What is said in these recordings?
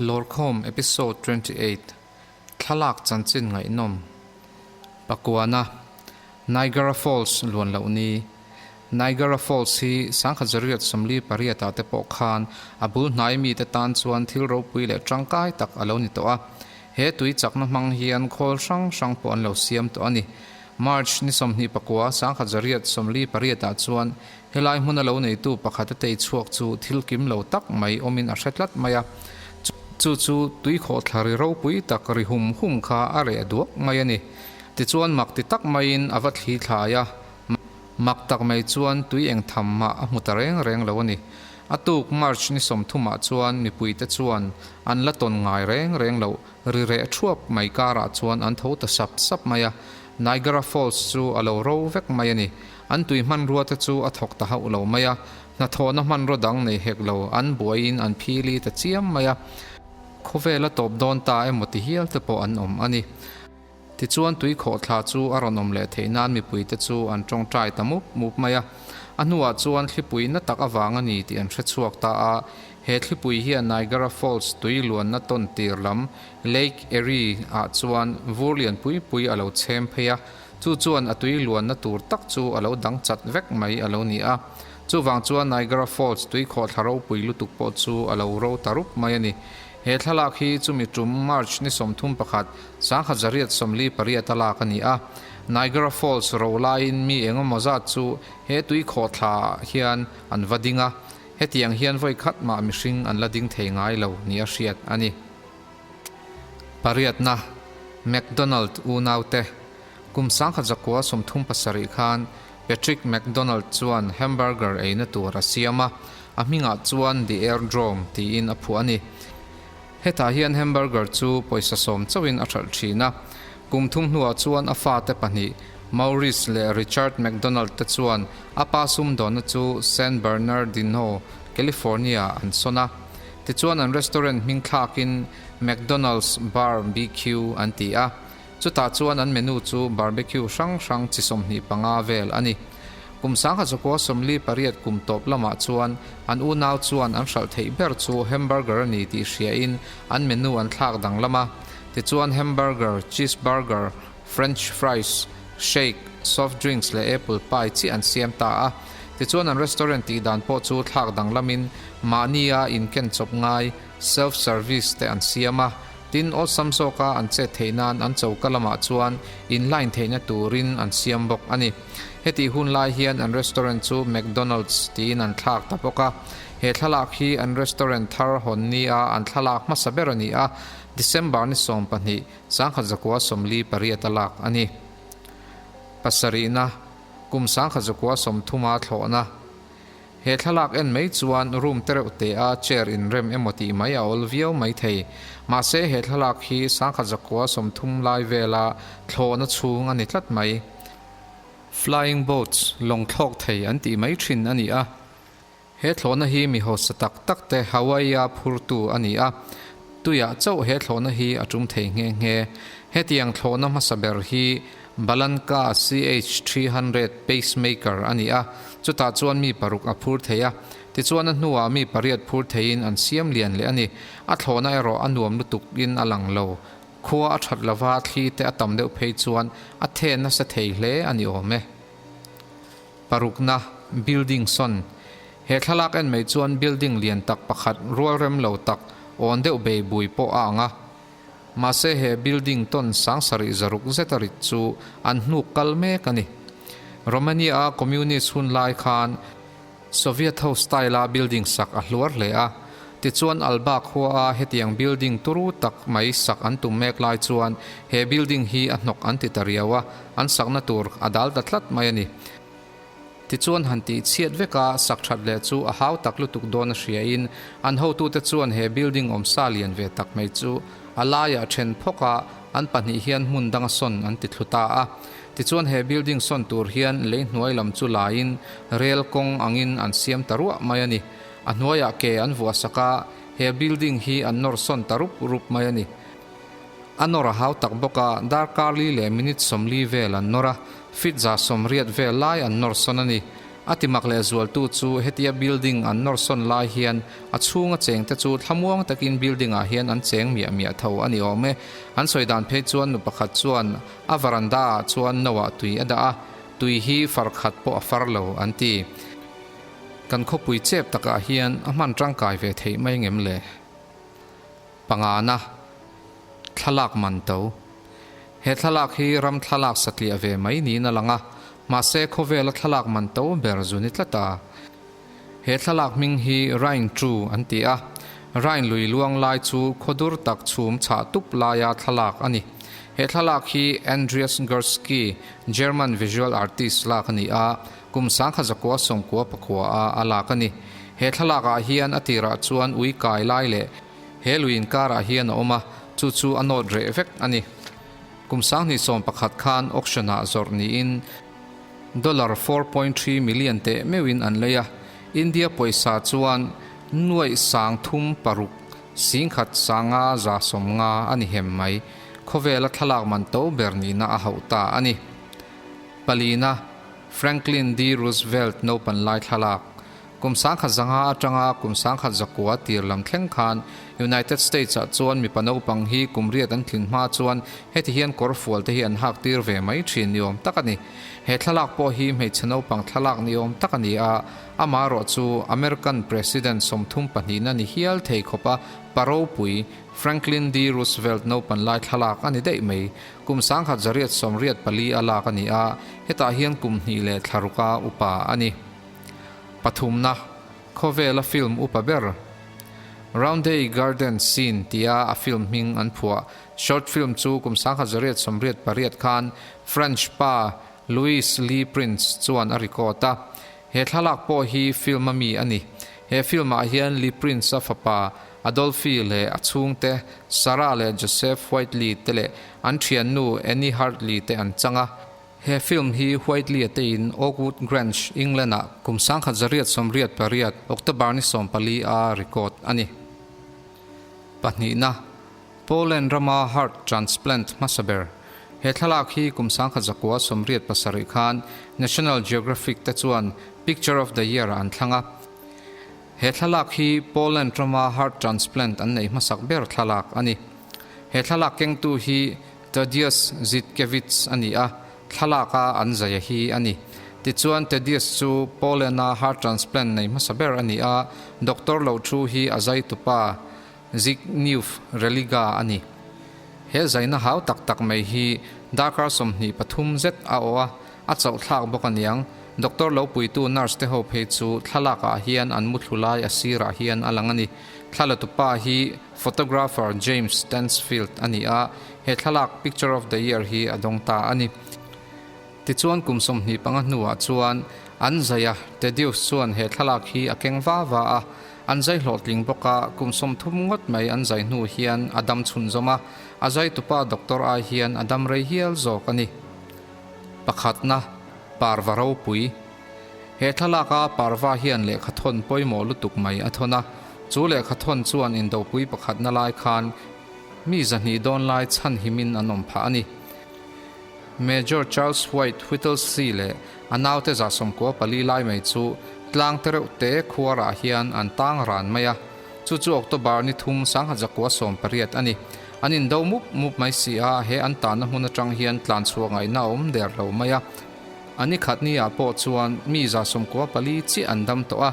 Lawrkhawm Episode 28 Thlalak Chanchin Ngaihnawm Pakuana Niagara Falls luan loh ni Niagara Falls hi sangkhat zariat 48 ah te pawh khan a bul hnai mite tan chuan thil ropui leh tangkai tak a lo ni tawh a. He tui chakna hmang hian khawl hrang hrang pawh an lo siam tawh a ni. March ni 29 1948 ah chuan Helai hmuna lo neitu pakhat a tei chhuak chu thil kim lo tak mai awmin a hre tlat mai a, chu chu tuikhawhthla ri ropui tak ri hum hum kha a reh duak mai a ni. Tichuan mak ti tak maiin a va thli thlai a, mak tak mai chuan tui eng tham mah a hmu ta reng reng lo a ni. A tuk March ni 30 ah chuan mipuite chuan an la tawn ngai reng reng loh ri reh thuap mai karah chuan an tho ta sap sap mai a, Niagara Falls chu a lo ro vek mai a ni. An tui hmanrua te chu a thawk ta hauh lo mai a, hnathawhna hmanraw dang nei hek lo, an buaiin an phili ta chiam mai a. Khawvel a tawp dawn ta emaw ti hial te pawh an awm a ni. Tichuan tui khawhthla chu a rawn awm leh theih nan mipui te chu an tawngtai ta mup mup mai a. A hnuah chuan thlipui na tak avang a ni tih an hre chhuak ta a, he thlipui hian Niagara Falls tui luanna tawn tir lam Lake Erie ah chuan vur lian pui pui a lo chhem phei a. Chu chuan a tui luanna tur tak chu a lo dang chat vek mai a lo ni a. Chuvang chuan Niagara Falls tui khawhthla ropui lutuk pawh chu a lo ro ta rup mai a ni. He thlalak hi chumi tum March ni 31, 1948 a lak a ni a. Niagara Falls ro laiin mi engemaw zat chu he tui khawhthla ah hian an va ding a. Hetiang hian vawi khat mah mihring an la ding thei ngai lo ni a hriat a ni. Pariatna, McDonald unaute. Kum 1937 khan Patrick McDonald chuan hamburger eina tur a siam a, a hmingah chuan The Airdrome tiin a phuah a ni. Hetah hian hamburger chu pawisa sawm chauhin a hralh thin a. Kum thum hnuah chuan a fate pahnih, Maurice leh Richard McDonald te chuan a pa sumdawnna chu San Bernardino, California an sawn a. Tichuan an restaurant hming thlakin McDonald's Bar BQ an ti a, chutah chuan an menu chu barbecue hrang hrang chi 25 vel a ni. Kum 1948 kum tawp lamah chuan an unau chuan an hralh theih ber chu hamburger a ni tih hriain an menu an thlak danglam a. Tichuan hamburger, cheeseburger, french fries, shake, soft drinks leh apple pie chi an siam ta a. Tichuan an restaurant tih dan pawh chu thlak danglamin mahnia inken chawp ngai, self service, te an siam a. Tin, awlsam zawka an chet theih nan an choka lamah chuan in line theihna turin an siam bawk a ni. Hetih hun lai hian an restaurant chu McDonald's tiin an thlak ta bawk a. He thlalak hi an restaurant thar hawn nia an thlalak hmasa ber a ni a, December ni 12, 1948 a lak a ni. Pasarihna. Kum 1930 a thlawhna. He thlalak en mai chuan room te reuh te a chair inrem emaw tih mai a awl viau mai thei. Mahse he thlalak hi 1930 lai vela thlawhna chhung a ni tlat mai. Flying boats, lawng thlawk thei an tih mai thin a ni a. He thlawhna hi mi hausa tak tak te Hawaii-a phurtu a ni a. Tuiah chauh he thlawhna hi a tum thei nghe nghe. Hetiang thlawhna hmasa ber hi Balanka CH300 pacemaker a ni a, chutah chuan mi paruk a phur thei a. Tichuan a hnuah mi pariat phur theiin an siam lian leh a ni. A thlawhna erawh a nuam lutuk in a lang lo. Khua a that lova thli te a tam deuh phei chuan a then nasa thei hle a ni awm e. Parukna, Building sawn. He thlalak en mai chuan building lian tak pakhat rual rem lo tak awn deuh bei bui pawh a ang a. Mahse he building tawn sang sarih zaruk zet a rit chu an hnuk kal mek a ni. Romania-a communist hun lai khan Soviet ho style-a building sak a hluar hle a. Tichuan Alba khua-a hetiang building turu tak mai sak an tum mek lai chuan he building hi a hnawk an ti ta riau a, an sakna tur a dal ta tlat mai a ni. Tichuan han tih chhiat veka sak that leh chu a hau tak lutuk dawn a hriain an hotute chuan he building awmsa lian ve tak mai chu a laiah then phawk a, an pahnih hian hmun danga sawn an ti thlu ta a. Tichuan he building sawn tur hian lei hnuai lam chu laiin rel kawng angin an siam ta ruah mai a ni. A hnuaiah ke an vuah sak a, he building hi an nawr sawn ta rup rup mai a ni. A nawr a hau tak bawk a, darkar li leh minute 40 vel an nawr a, feet 180 vel lai an nawr sawn a ni. A timak lehzualtu chu hetia building an nawr sawn lai hian a chhunga chengte chu thlamuang takin building ah hian an cheng miah miah tho a ni awm e. An sawi dan phei chuan nu pakhat chuan a varanda ah chuan no ah tui a dah a, tui hi far khat pawh a far lo an ti. Kan khawpui chep takah hian a hman tangkai ve theih mai ngem le? Pangana, Thlalak man to. He thlalak hi ram thlalak satliah ve mai niin a lang a, mahse khawvela thlalak man to ber zu ni tlat a. He thlalak hming hi Rhine True an ti a, Rhine lui luang lai chu khawdur tak chhum chhah tup laia thlalak a ni. He thlalak hi Andreas Gursky, German visual artist lak a ni a, Kum 1900 sawmkua pakua a a lak a ni. He thlalak ah hian a tirah chuan ui kai lai leh he lui inkar ah hian a awm a, chu chu a nawt reh vek a ni. Kum 2011 khan auction ah zawrh niin dollar 4.3 million teh meuhin an lei a, India pawisa chuan nuaih sang thum paruk 10,000 sanga 150 a ni hem mai. Khawvela thlalak man to ber nihna a hauh ta a ni. Palina, Franklin D. Roosevelt naupan lai thlalak. Kum 1900 atanga kum 1900 tir lam thleng khan United States ah chuan mipa naupang hi kum riat an tlin hma chuan heti hian kawr fual te hi an hak tir ve mai thin ni awm tak a ni. He thlalak pawh hi hmeichhe naupang thlalak ni awm tak a ni a, amaherawh chu American President 32 na ni hial thei khawpa pa ropui Franklin D. Roosevelt naupan lai thlalak a ni daih mai. Kum 1984 a lak a ni a, hetah hian kum hnih leh thla ruka upa a ni. Pathumna, Khawvela film upa ber, Roundhay Garden Scene tia a film hming an phuah short film chu kum 1988 khan French pa Louis Le Prince chuan a record a. He thlalak pawh hi film a mi a ni. He film ah hian Le Prince-a fapa Adolphe leh a chhungte Sarah leh Joseph Whiteley te leh an thiannu Annie Hartley te an chang a. He film hi Whiteley-a te in Oakwood Grange, England-ah kum 1988 October ni 14 a record a ni. Pahnihna, Poland rama heart transplant hmasa ber. He thlalak hi kum 1987 khan National Geographic te chuan Picture of the Year-ah an thlang a. He thlalak hi Poland rama heart transplant an neih hmasak ber thlalak a ni. He thlalak kengtu hi Tadeusz Zytkiewicz a ni a, thlalaka an zaia hi a ni. Tichuan Tadeusz chu Poland-a heart transplant nei hmasa ber a ni a, doctor lo thu hi a zaitupa Zbigniew Religa a ni. He zaina hau tak tak mai hi darkar 23 zet a awh a, A chauh thlak bawk aniang. Doctor lo puitu nurse te ho phei chu thlalak ah hian an muthlu lai a sirah hian a lang a ni. Thlalatu pa hi photographer James Stansfield a ni a, he thlalak Picture of the Year hi a dawng ta a ni. Tichuan kum 25 hnuah chuan an zai a, Tadeusz chuan he thlalak hi a keng va va a, an zai hlawhtling bawk a, kum 30 ngawt mai an zai hnu hian a dam chhunzawm a, a zaitupa doctor ai hian a dam rei hial zawk a ni. Pakhatna, Parva ropui. He thlalaka Parva hian lehkha thawn pawimawh lutuk mai a thawn a, chu lehkha thawn chuan indopui pakhatna lai khan mi zahnih dawn lai chhan himin an awm phah a ni. Major Charles White Whittlesey leh a naute 94 lai mai chu tlang te reuh te khuarah hian an tang ran mai a, chu chu October ni thum 1918 a ni. An indo mup mup mai si a, he an tanna hmun atang hian tlan chhuah ngaihna a awm der lo mai a. A ni khat ni ah pawh chuan mi 94 chiah an dam tawh a.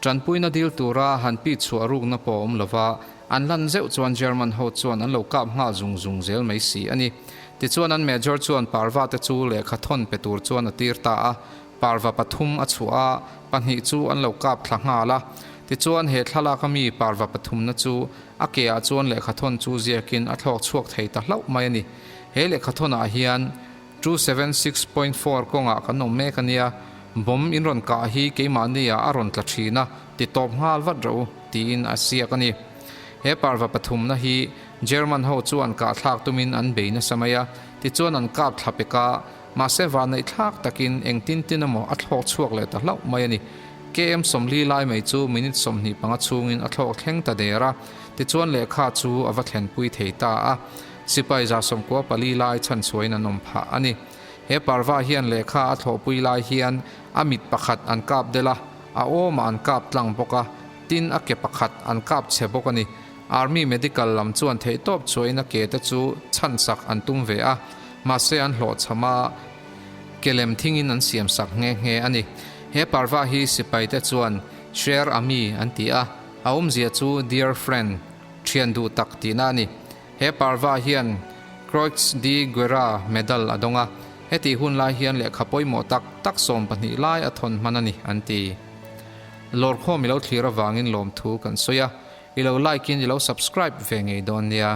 Tanpuina dil tura han pi chhuah rukna pawh a awm lova, an lan zeuh chuan German ho chuan an lo kap nghal zung zung zel mai si a ni. Tichuan an Major chuan Parva te chu lehkha thawn pe tur chuan a tir ta a, Parva pathum a chhuah a, pahnih chu an lo kap thla nghal a. Tichuan he thlalak a mi Parva pathumna chu A ke ah chuan lehkhathawn chu ziakin a thlawk chhuak thei ta hlauh mai a ni. He lehkhathawnah hian 276.4 kawngah kan awm mek a nia, bomb in rawn kah hi keimahni ah a rawn tla thin a, ti tawp nghal vat rawh u, tiin a ziak a ni. He parva pathumna hi German ho chuan kah thlak tumin an bei nasa mai a, tichuan an kap thla pek a, mahse vanneih thlak takin engtin tin emaw a thlawk chhuak leh ta hlauh mai a ni. KM 40 lai mai chu minute 25 chhungin a thlawk thleng ta der a, tichuan lehkha chu a va thlenpui thei ta a. Sipai 94 lai chhanchhuahin an awm phah a ni. He parva hian lehkha a thlawhpui lai hian a mit pakhat an kap del a, a awmah an kap tlang bawk a, tin a ke pakhat an kap chhe bawk a ni. Army medical lam chuan theihtawp chhuahin a ke te chu chhansak an tum ve a, mahse an hlawhchham a, ke lem thingin an siamsak nghe nghe a ni. He parva hi sipaite chuan Cher Ami an ti a, a awmzia chu Dear Friend, Thian duh tak tihna a ni. He parva hian Croix de Guerre medal a dawng a, hetih hun lai hian lehkha pawimawh tak tak 12 lai a thawn hman a ni, an ti. Lawrkhawm i lo thlir avangin lawmthu kan sawi a, i lo like in i lo subscribe ve ngei dawn nia.